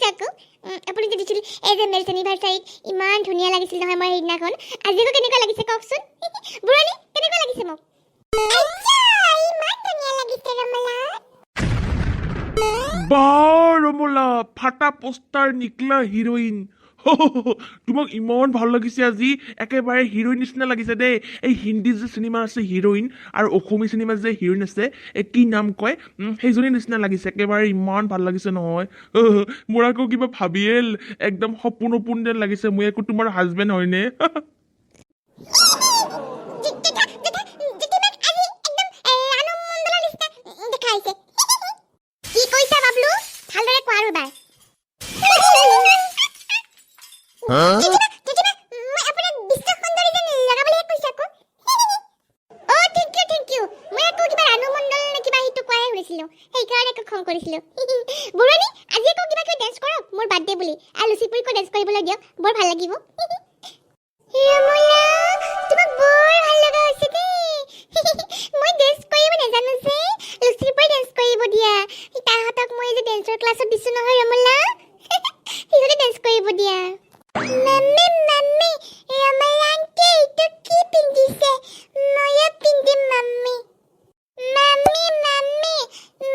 কৈছে আকৌ। আপুনি যে দিছিল এই যে মেৰেজ এনিভাৰ্চাৰীত, ইমান ধুনীয়া লাগিছিল নহয় মই সেইদিনাখন। আজি আকৌ কেনেকুৱা লাগিছে কওকচোন। বুঢ়ানী, কেনেকুৱা লাগিছে মোক? আচ্ছা, ইমান ধুনীয়া লাগিছে ৰমলা। বা ৰমলা, ফাটা পোষ্টাৰ निकला হিৰইন। তোমাক ইমান ভাল লাগিছে আজি, একেবাৰে হিৰইন নিচিনা লাগিছে দেই। এই হিন্দী যে চিনেমা আছে হিৰইন আৰু অসমীয়া চিনেমা যে হিৰইন আছে, এই কি নাম কয়, সেইজনী নিচিনা লাগিছে একেবাৰে। ইমান ভাল লাগিছে নহয়, মোৰ আকৌ কিবা ভাবিয়ে একদম সপোন সপোন যেন লাগিছে। মই আকৌ তোমাৰ হাজবেণ্ড হয়নে? জেঠা, জেঠা, জেঠীমাক আজি একদম ৰাণু মণ্ডলৰ নিচিনা দেখা হৈছে। কি কৈছা বাবলু? ভালদৰে কোৱা আৰু এবাৰ। জেঠীমা, জেঠীমা, মই আপোনাক বিশ্ব সুন্দৰী যেন লগাবলৈহে কৈছোঁ আকৌ। অ', thank U, thank U. মই আকৌ কিবা ৰাণু মণ্ডল নে কিবা সেইটো কোৱাহে শুনিছিলোঁ, সেইকাৰণে আকৌ খং কৰিছিলোঁ। বুঢ়ানী, আজি আকৌ কিবা কিবি ডেন্স কৰক মোৰ বাৰ্থডে বুলি, আৰু লুচি পুৰিকো ডেন্স কৰিবলৈ দিয়ক, বৰ ভাল লাগিব। ৰমলা, তোমাক বৰ ভাল লগা হৈছে দেই। মই ডেন্স কৰিব নাজানো যে, লুচিৰ পৰাই ডেন্স কৰিব দিয়া। তাহাঁতক মই যে ডেন্সৰ ক্লাছত দিছো নহয় ৰমলা, সিহঁতে ডেন্স কৰিব দিয়া। মাম্মি, মাম্মি, ৰমলা আণ্টিয়ে এইটো কি পিন্ধিছে? ময়ো পিন্ধিম মাম্মি। মাম্মি, মাম্মি,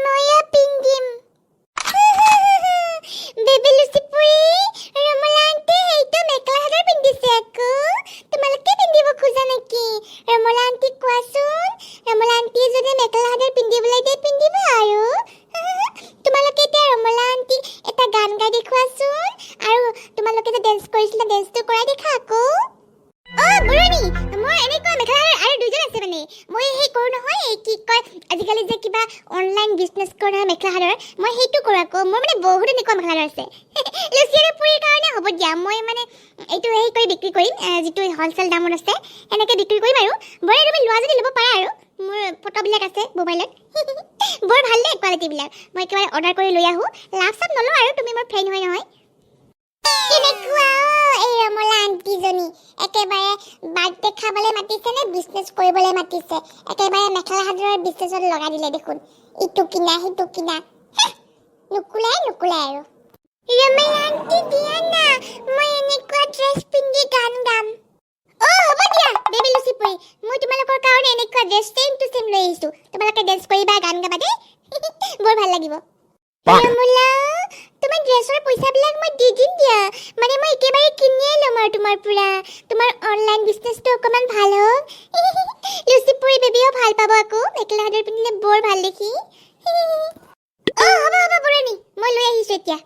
ময়ো পিন্ধিম। বেবী লুচি পুৰি, ৰমলা আণ্টিয়ে সেইটো মেখেলা চাদৰ পিন্ধিছে আকৌ। তোমালোকে পিন্ধিব খোজা নেকি? ৰমলা আণ্টিক কোৱাচোন। ৰমলা আণ্টিয়ে যদি মেখেলা চাদৰ পিন্ধিবলৈ দিয়ে, পিন্ধিব আৰু। তোমালোকে এতিয়া ৰমলা আণ্টিক এটা গান গাই দেখুৱাচোন, আৰু তোমালোকে যে ডেন্স কৰিছিলা, ডেন্সটো কৰাই দেখা আকৌ। অ' বুঢ়নী, মোৰ এনেকুৱা মেখেলা আৰু দুজন আছে। মানে মই সেই কৰোঁ নহয়, এই কি কয়, আজিকালি যে কিবা অনলাইন বিজনেছ কৰে নহয় মেখেলা চাদৰ, মই সেইটো কৰোঁ আকৌ। মোৰ মানে বহুত এনেকুৱা মেখেলা চাদৰ আছে। লুচি আৰু পুৰিৰ কাৰণে হ'ব দিয়া, মই মানে এইটো হেৰি কৰি বিক্ৰী কৰিম, যিটো হ'লচেল দামত আছে সেনেকৈ বিক্ৰী কৰিম। আৰু বৰে, তুমি লোৱা যদি ল'ব পাৰা। আৰু মোৰ ফটোবিলাক আছে মোবাইলত। বৰ ভাল দেই কোৱালিটিবিলাক। মই একেবাৰে অৰ্ডাৰ কৰি লৈ আহোঁ। লাভ চাভ নলওঁ আৰু, তুমি মোৰ ফ্ৰেণ্ড হয় নহয়। কেনেকুৱা অ' এই ৰমলা আণ্টিজনী? একেবাৰে বাৰ্থডে খাবলৈ মাতিছে নে বিজনেছ কৰিবলৈ মাতিছে? একেবাৰে মেখেলা চাদৰৰ বিজনেছত লগাই দিলে দেখোন। ইটো কিনা, সিটো কিনা, হেহ, নুকুলাই নুকুলাই আৰু। ৰমলা আণ্টি, দিয়া না, মই এনেকুৱা ড্ৰেছ পিন্ধি গান গাম। অ' হ'ব দিয়া বেবী লুচি পুৰি, মই তোমালোকৰ কাৰণে এনেকুৱা ড্ৰেছ ছেম টু ছেম লৈ আহিছোঁ। তোমালোকে ডেন্স কৰিবা, গান গাবা দেই, বৰ ভাল লাগিব। ৰমলা, তোমাৰ ড্ৰেছৰ পইচাবিলাক মই দি দিম দিয়া। মানে মই একেবাৰে কিনিয়ে ল'ম আৰু তোমাৰ পৰা। তোমাৰ অনলাইন বিজনেছটো অকণমান ভাল হওক। লুচি পুৰি বেবীও ভাল পাব আকৌ, মেখেলা চাদৰ পিন্ধিলে বৰ ভাল দেখি। অ' হ'ব হ'ব বুঢ়নী, মই লৈ আহিছোঁ এতিয়া।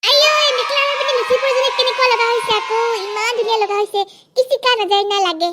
আইঐ, মেখেলা চাদৰ পিন্ধি লুচি পুৰিজনীক কেনেকুৱা লগা হৈছে আকৌ! ইমান ধুনীয়া লগা হৈছে, किसी का नज़र ना लगे।